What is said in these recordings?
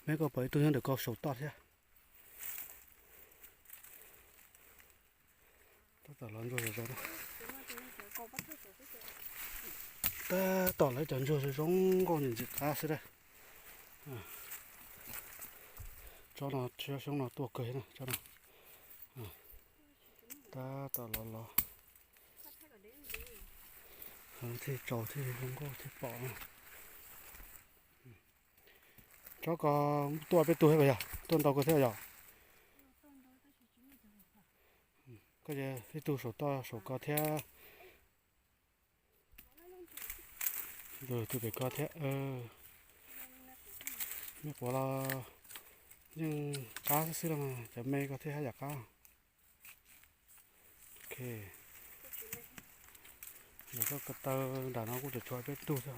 Meb koj pom ib tug nyob ntawm koj saum toj thiab. Tab tom los ntsuag zom zaws. Tab tom lawv cov ntsuag zoo zoo nkauj ntxim qab xwb dab. Tsob no, tsob xyoob no tuaj kawg na tsob no. Tab tom los los thiaj tsaus thiaj zoo nkauj thiaj pom. Tsob ko tuaj peb tug thiab yog tuaj ntau kawg thiab yog? Koj ib tug saum toj saum ko thiab. Tus pem ko thiab. Mej quav los yeej qab xwb los mas cov me ko thiaj haj yam qab. Ok. Koj ko taw nram no kuj tseem tshuav peb tug thiab,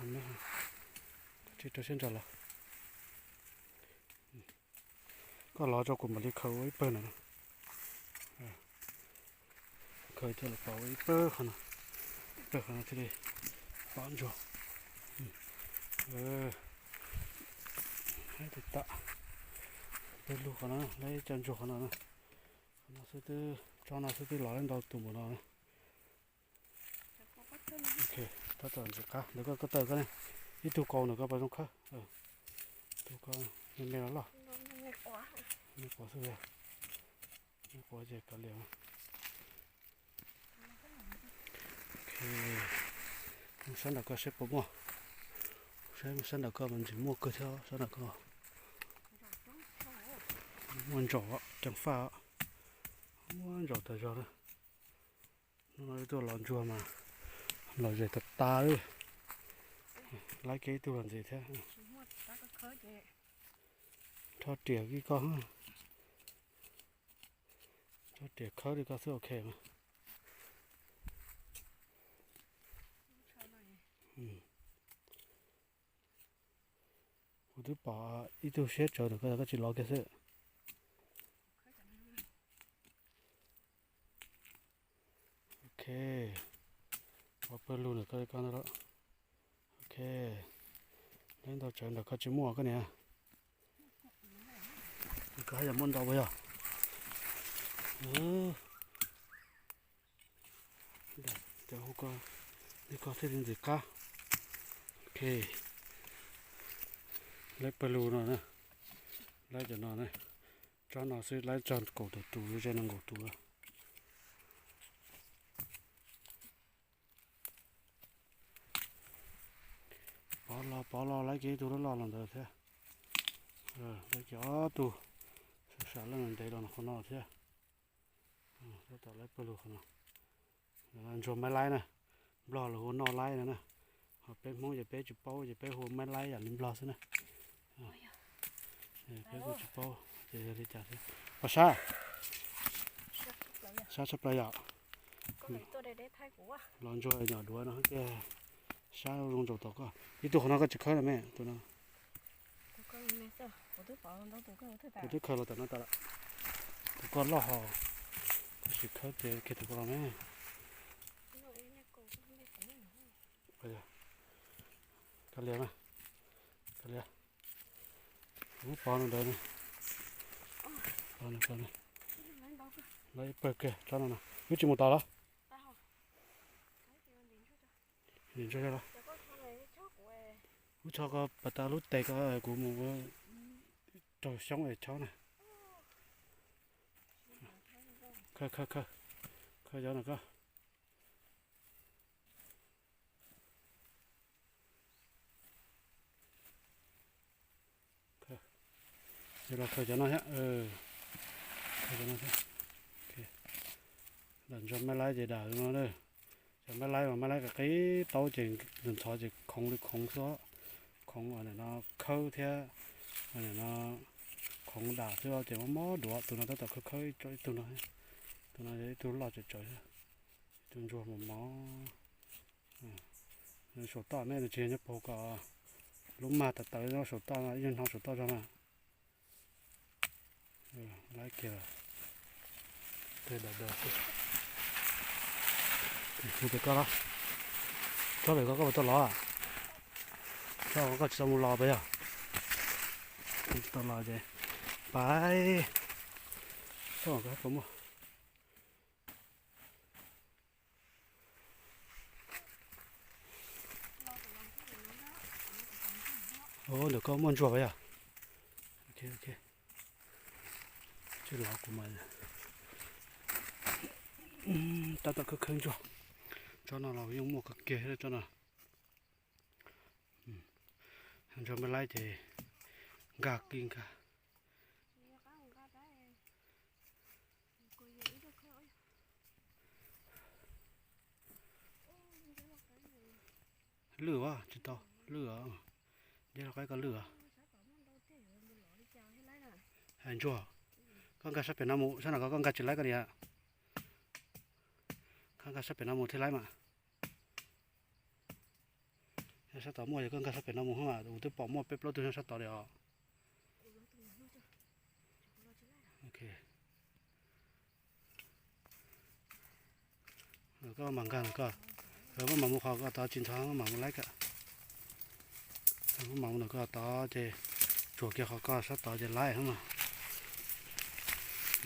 tsis rau siab ntso los. Koj lov tso kuv mam li khaws ua ib pawg ntawm no. Khaws coj los pov ua ib pawg qhov no, ib pawg qhov no thiaj li pom ntsuag. Tam pawg lug qhov no, lawv cov ntsuag qhov no. Qhov no xwb twb, tsob no xwb twb lov ntau tus npaum no. Ok, tab tom ntxim qab ntawm koj, koj taw koj ne, ib tug kaus ntawm koj puas zoo khawb? Tus ko me me los loj. Me quav xwb, me quav ces kav liam. Ok, mus sab nram koj seb puas muaj. Saib mus sab nram koj mas ntxim muaj kawg thiab sab nram koj. Muaj ntsaum ceev faj, muaj ntsaum tas zog na. Hnub no wb tuaj los ntsuag mas lom zem tas tas li. Laib kiag ib tug los ntxiv thiab. Rho riam li koj, rho riam khawb li koj xwb ok mas. Kuv twb pom ib tug siab tsawv ntawm koj, koj tsis lov kiag xwb. Ok, ua pawg lug ntawm koj li koj ntag. Ok, lawv ntau tsawv ntawm koj tsis muaj koj niam. Koj haj yam muaj ntau puas yog? Cov hu ko, li ko thiaj li ntxim qab. Ok, lawv pawg lug no na, lawv cov no na, tsob no xwb lawv txog kaum tawm tus, ze nees nkaum tus. Pov los pov los lawv kiag ib tug loj loj los ntawd thiab. Lawv kiag ob tug sam sam leej ntev los qhov no thiab. Tab tom lawv pawg lug qhov no. Ntsuag maiv laib na, Nplog lawv hu noj laib no na. Ho peb Hmoob ces peb tsis paub ces peb hu maiv laib yam li Nplog xwb na. Peb kuj tsis paub ces yog li cas thiab. Pom sab, sab tshaj plaws yom. Los ntsuag nyom duav no tiag, sab zoo ntsaum tom koj. Ib tug qhov no koj tsis khawb na me, tus no. Kuv twb khaws los tom no tas lawm. Tus koj loj hos, koj sim khawb tiag kiag tus koj los me. Kav liam, kav liam. Muab pov no ntawd, pov no, pov no. Lawv ib pawg kiag tsob no no. Wb tsis mus tod los? Ntsuag los. Wb tso ko pas tas lub tes ko kuv mus raug xyoob es chob na. Khawb, khawb, khawb, khawb cov no koj. Los khaws cov no thiab, khaws cov no thiab. Dam ntsuag maiv laib ces dam no, cov maiv laib mas maiv laib qis qis taub ces ntxhov ntxhov ces khoov li khoov xwb. Khoov nim no khawb thiab, nim no khoov dam xwb ces mob mob duav. Tus no tab tom khawb khawb ib tug no, tus no yog ib tug loj tsawv tsawv thiab, ib tug ntsuag mos mos. Saum toj ne, nws tsis yog nyob puag ko, lub mag tawv tawv nyob saum toj no, ib nyuag hnov saum toj zog na. Laib kiag, hu pem koj los, tsob pem koj koj puas tau los? Tsob koj tsis tau mus los puas yog? Tau los ces pais, tau los koj puas muaj. Ntawm koj muaj ntsuag puas yog? Ok, ok. Tsis los kuv mas. Tab tom khawb khawb ntsuag. Tsob no los yeej muaj kawg kiag tsob no. Ntsuag me laib ces nkag kiag nkag. Lwj os, tsis tau lwj os. Dej lau qaib koj lwj os. Hais ntsuag, koj nkag sab pem no mus, sab no koj nkag tsis laib koj niam. Koj nkag sab pem no mus thiaj laib mas. Yog sab tod muaj ces koj nkag sab pem no mus mas, kuv twb pom muaj peb plaub tug nyob sab tod li os. Ok. Koj mam nkag, koj mam mus qhov koj tod tsis ntxhov mam mus laib kawm. Mam mus ntawm koj tod ces tsuas kiag qhov koj sab tod ces laib mas.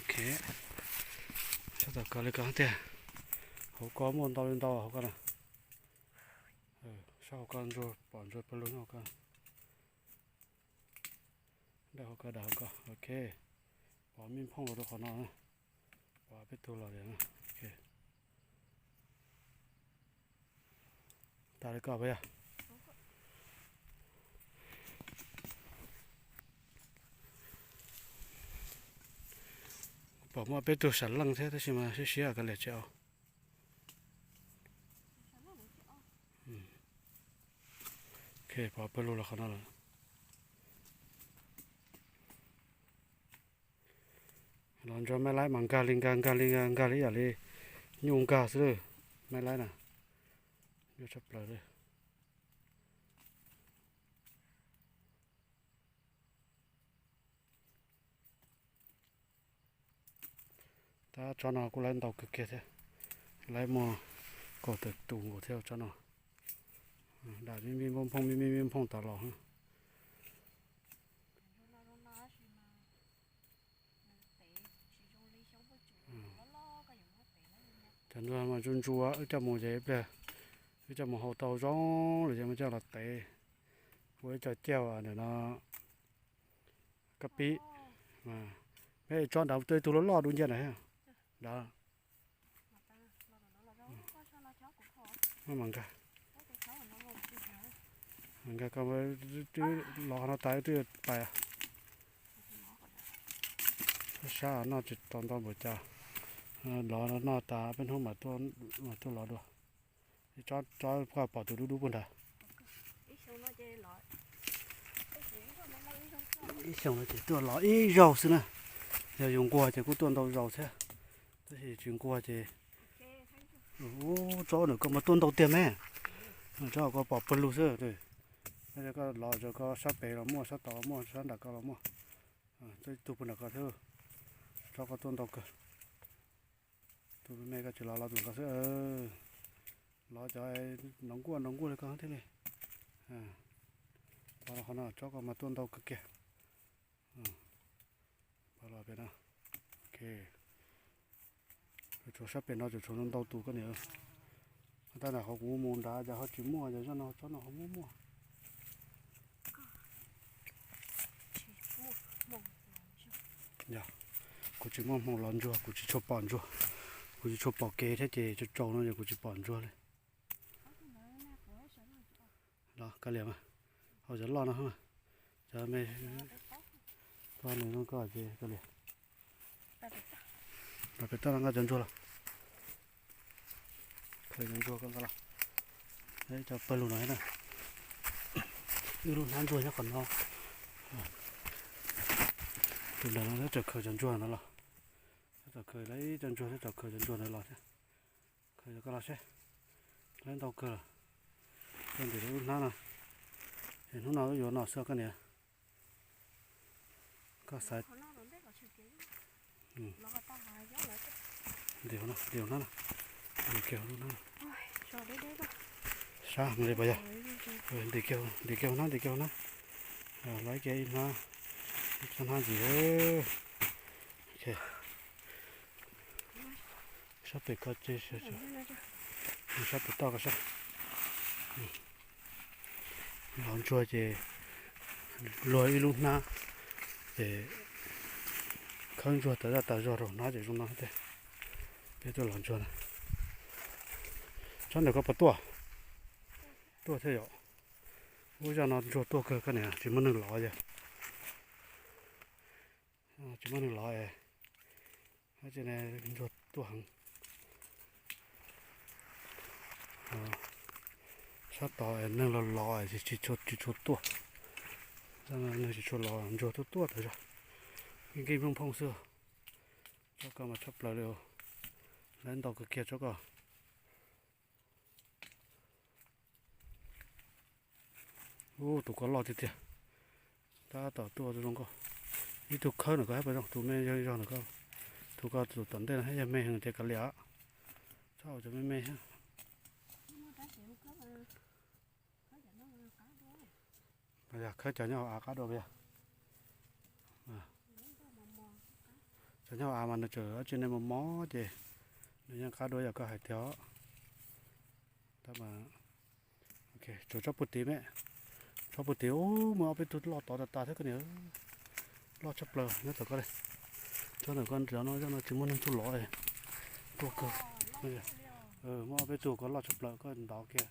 Ok. Sab tod kawg li koj tiag. Hauv koj muaj ntau li ntau hauv koj na. Sab hauv koj ntsuag, pom ntsuag pawg lug nyob hauv koj. Dawb hauv koj, dawb hauv koj, ok. Pom me phooj los rau qhov no, pom peb tug los li. Tas li koj puas yog? Pom muaj peb tug sam leej thiab tab sis mas siab siab koj liam tsis au. Ok, pom pawg lug los qhov no lawm. Los ntsuag me laib mas nkag li nkag, nkag li nkag, nkag li yam li nyuj nkag xwb lawm. Me laib na, nyuaj tshaj plaws li. Tab tsob no kuj laib ntau kawg kiag thiab, laib muaj kaum tawm tus nkaus thiab tsob no. Dam me me nphooj me me me nphooj tod los. Cov ntsuag mas ntsuag ntsuag, wb coj mus ces ib pliag wb coj mus hau tau zoo lawm ces muab coj los tev. Ua ib co ciaj ntawm no kab pib. Peb tsob nrad twb ib tug loj loj dub nciab ntawd nrad. Mas nkag, mas nkag, twb los qhov no tas twb pais. Sab no tsis tau ntau npaum cas, los no tas peb hnub mam tuaj los dua. Tsob, tsob koj pom tus dub dub puag nrad. Ib xyoo no ces tuaj los ib zaug xwb na. Yog yus nquag ces kuj tuaj ntau zaus thiab, tab sis tsis nquag ces. Ub, tsob ntawm koj mas tuaj ntau tiag me. Tsob koj pom pawg lug xwb. Koj los koj sab pem los muaj, sab tod los muaj, sab nram koj los muaj. Tsob ib tug puag nram koj thiab. Tsob koj tuaj ntau kawg. Tus me koj tsis los los tus koj xwb. Los cov nrov nkuaj nrov nkuaj li koj thiaj li. Los qhov no tsob koj mas tuaj ntau kawg kiag. Los pem no. Ok. Tshuav sab pem no tseem tshuav ntau tus koj niam. Tab ntawm qhov kuv mus nrad ces ho tsis muaj, ces zaj no tsob no ho muaj muaj. Yog, kuv tsis muaj hmoo los ntsuag, kuv tsis tshua pom ntsuag. Kuv tsis tshua pom kev thiab ces tsaus tsaus no ces kuv tsis pom ntsuag li. Los koj liam mas, hau cov loj no, cov me, koj nws zoo koj ces koj liam. Los pem toj no nqa cov ntsuag los. Khaws cov ntsuag koj nqa los. Cov pawg lug no na. Wb lub hnab ntsuag nyob qhov no. Tus ntawm no tseem khaws cov ntsuag no los. Tseem khaws ib co ntsuag, tseem khaws cov ntsuag ntawd los thiab. Khaws cov koj los seb. Laib ntau kawg lawm. Koj ntim lub hnab no. Es hnub no wb yuav no xwb koj niam. Koj xaiv. Ntim hauv no, ntim hauv hnab no. Ntim kiag hauv lub hnab no. Sab li puas yog? Ntim kiag, ntim kiag hauv hnab, ntim kiag hauv hnab. Laib kiag ib hnab. Txhob hnab ntxiv. Sab pem ko, sab pem toj ko sab. Lov ntsuag ces luag ib lub hnab, ces khawb ntsuag tas zaj tas zog rau hnab ces zoo no thiab. Peb tuaj lov ntsuag na. Tsob ntawm ko puas tuaj? Tuaj thiab yom. Ub, zaj no ntsuag tuaj kawg koj niam, tsis muaj neeg lov yog. Tsis muaj neeg lov es ntsuag tuaj heev. Sab tod neeg los lov tsis tshua tuaj. Neeg tsis tshua lov, ntsuag tuaj tuaj tas zog. Nkeej nkeej phooj phooj xwb. Tsob ko mas tshaj plaws li. Lawv ntau kawg kiag tsob ko. Ub, tus ko loj tiag tiag. Tab tom tuaj zoo nkauj. Ib tug khawb ntawm ko hab puas zoo, tus me zog ntawm ko. Tus ko tus tom ntej no hab yog me heev ces kav liam. Txhob ua cov me me thiab. Yog khawb cov nyob hauv av qab dua yog. Cov nyob hauv av mas nws tseem dab tsi ne, mos mos ces nws yeej qab dua yam koj hais tiag. Tab mas, tsuas tsob puag tid me, tsob puag tid ub, muaj ob peb tug loj tod tas tas thiab koj niam. Loj tshaj plaws nyob tom ko. Tsob ntawm ko nrov no zaj no tsis muaj neeg tuaj lov. Tuaj kawg. Muaj ob peb tug ko loj tshaj plaws, koj ntov kiag.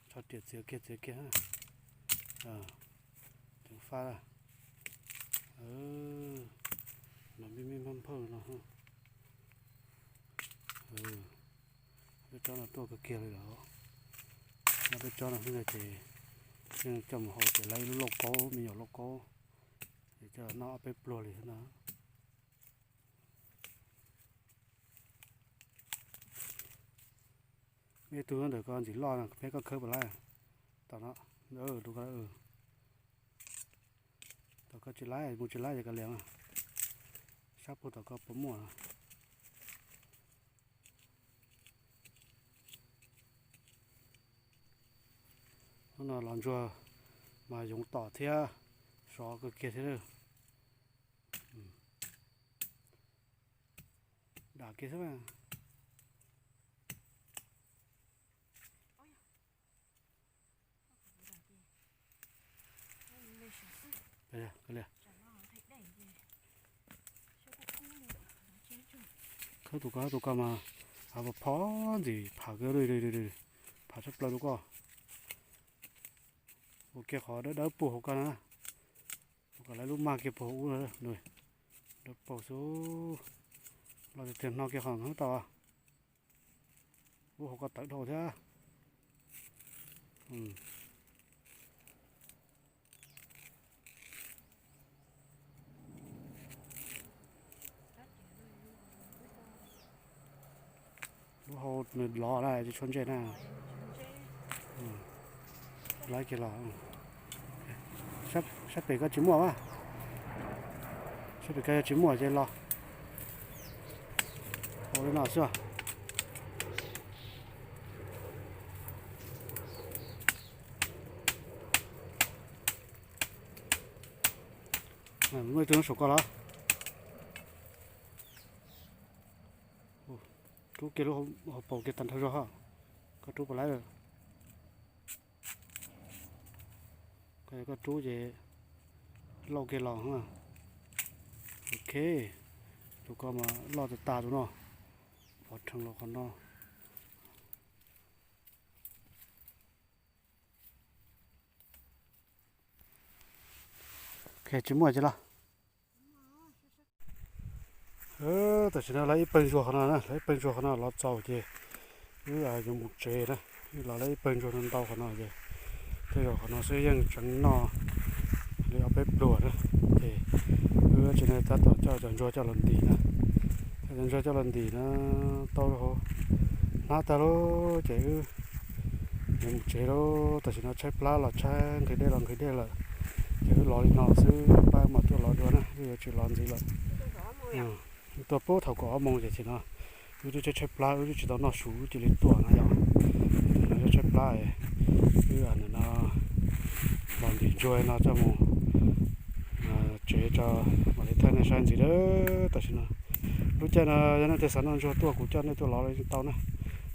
Tso riam txiav kiag txiav kiag. Ceev faj. Mas me me nphawj nphawj no. Peb tsob no tuaj kawg kiag li lawm. Noj peb tsob no xwb no ces yeej coj mus hau ces lawv ib lub lauj kaub, me nyuam lauj kaub, ces coj noj ob peb pluag li xwb no. Ib tug ntawm ko ntxim loj no, peb koj khawb puas laib? Tom no, tom ko tsis laib, mus tsis laib ces kav liam. Sab puag tom ko puas muaj? Hnub no los ntsuag mas yoov tom thiab sov kawg kiag thiab. Dam kiag xwb. Khawb tus ko, tus ko mas av phob ntxim pham kawg li, pham tshaj plaws li ko. Ua kiag qhov dawb dawb puag hauv ko na. Ua kom lawv lub maj kiag puag hauv ub, dawb paug xwb. Los tiag tiag no kiag qhov no tau. Ub, hauv ko tawv dhau thiab. Lub hau nws lov na, tsis tshua ntse na. Lov kiag los. Sab pem ko tsis muaj a? Sab pem ko yog tsis muaj ces los. Hau li no xwb. Muaj ib tug nyob saum ko los. Rub kiag lub hauv paus kiag tag nrho zog ha. Koj rub puas laib lawm? Koj rub ces lauj kiag los. Ok, tus ko mas loj tas tas tus no. Pov rhees los qhov no. Ok, tsis muaj ces los. Tam sim no lawv ib pawg ntsuag qhov no, lawv ib pawg ntsuag qhov no los txaus ces wb yuav mus tsev na. Wb los lawv ib pawg ntsuag no ntau qhov no ces tej zaum qhov no xwb yeej tseem noj li ob peb pluag na. Ces wb tsis ne tab tom coj cov ntsuag coj los ntim na. Coj cov ntsuag coj los ntim na, tau hnab tag lawm ces wb yuav mus tsev lawm. Tam sim no tshaib plab los tshaib, nqhis dej los nqhis dej lawm. Ces wb los li no xwb, pab mam tuaj los dua na, wb yuav tsis los ntxiv lawm. Tuaj pub thaum kaum ob moos ces tam sim no wb twb tshaib tshaib plab, wb twb tsis tau noj su wb cia li tuaj no yom. Tam sim no tshaib plab, wb nim no los ntim ntsuag no coj mus tsev. Tso mam li thaij nej saib ntxiv lawm tam sim no. Lub caij no yog nej twg xav noj ntsuag tuaj kuv coj nej tuaj lov los yeej tau na.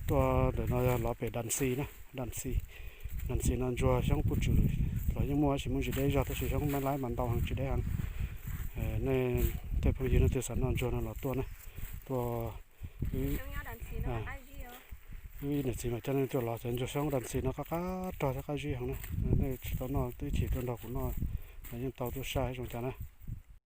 Tuaj ntawm no yog lov pem Dan Xi na, Dan Xi. Dan Xi no ntsuag xyoob puj tswm los yeej muaj tab sis muaj tsis deb zog tab sis xyoob mab laib mas ntau heev tsis deb heev. Nej tej phooj ywg nej twg xav noj ntsuag no los tuaj na. Tuaj wb niam txiv mas coj nej tuaj lov cov ntsuag xyoob Dan Xi no qab qab rog thiab qab zib heev na. Nej tsis tau noj twb chim tuaj nrog kuv noj los yeej tau tuaj saj zoo cas na.